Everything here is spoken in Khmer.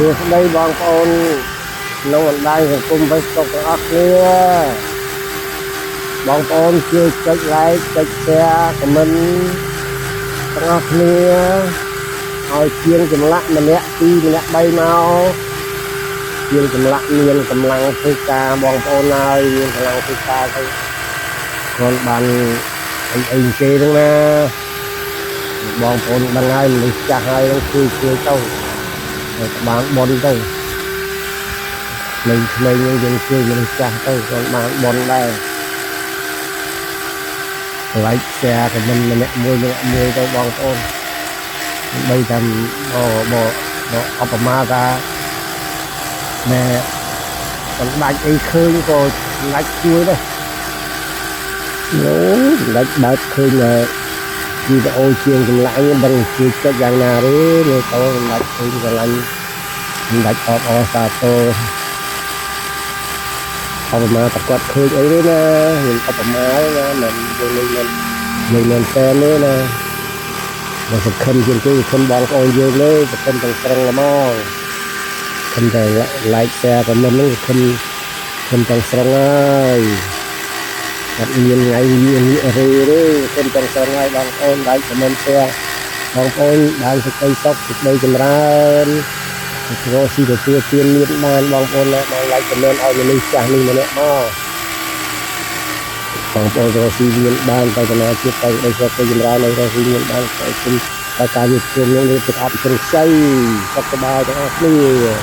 សួស្តីបងប្អូនក្នុងបណ្ដាញសង្គម Facebook ទាំងអស់គ្នាបងប្អូនជួយចុច like ចុច share comment ទាំងអស់គ្នាឲ្យជាងចម្លាក់ម្នាក់ពីរម្នាក់បីមកជាងចម្លាក់មានកម្លាំងធ្វើការបងប្អូនហើយមានកម្លាំងធ្វើការទៅគាត់បានអីអីគេហ្នឹងណាបងប្អូនដឹងហើយមនុស្សចាស់ហើយហ្នឹងជួយជួយទៅឲ្យបានបនទៅក្មេងៗហ្នឹងយើងជួយមនុស្សចាស់ទៅគាត់បានបនដែរ like share comment ម្នាក់មួយម្នាក់មួយទៅបងប្អូនដើម្បីតាមបបបអបមាថាណែបណ្ដាច់អីឃើញក៏បណ្ដាច់ជួយដែរអូបណ្ដាច់បើកឃើញវីដេអូជាងចម្លាញ់ដឹងជួយចិត្តយ៉ាងណាទេមើលទៅបណ្ដាច់ឃើញស្រឡាញ់បណ្ដាច់អបអរសាទរអបមាតែគាត់ឃើញអីទេណាខ្ញុំអបមាទេណាមិនយើងមិនមិនយើងមិនតែទេណាបើសង្ឃឹមជាងគេសង្ឃឹមបងប្អូនយើងទេសង្ឃឹមទាំងស្រុងហ្មងខំតែ like share comment ហ្នឹងសង្ឃឹមខំទាំងស្រុងហើយអត់មានថ្ងៃងាកងាករេទេសង្ឃឹមទាំងស្រុងហើយបងប្អូន like comment share បងប្អូនបានសេចក្តីសុខសេចក្តីចម្រើនរកស៊ីទទួលទានមានបានបងប្អូនណាបង like comment ឲ្យមនុស្សចាស់នេះម្នាក់មកបងប្អូនរកស៊ីមានបានទៅកណាជាតិទៅដីសុខទៅចម្រើននៅរកស៊ីមានបានទៅគុំតែការវិទ្យានឹងទៅអប់ជ្រុះខ្ចីសុខសប្បាយទាំងអស់គ្នា។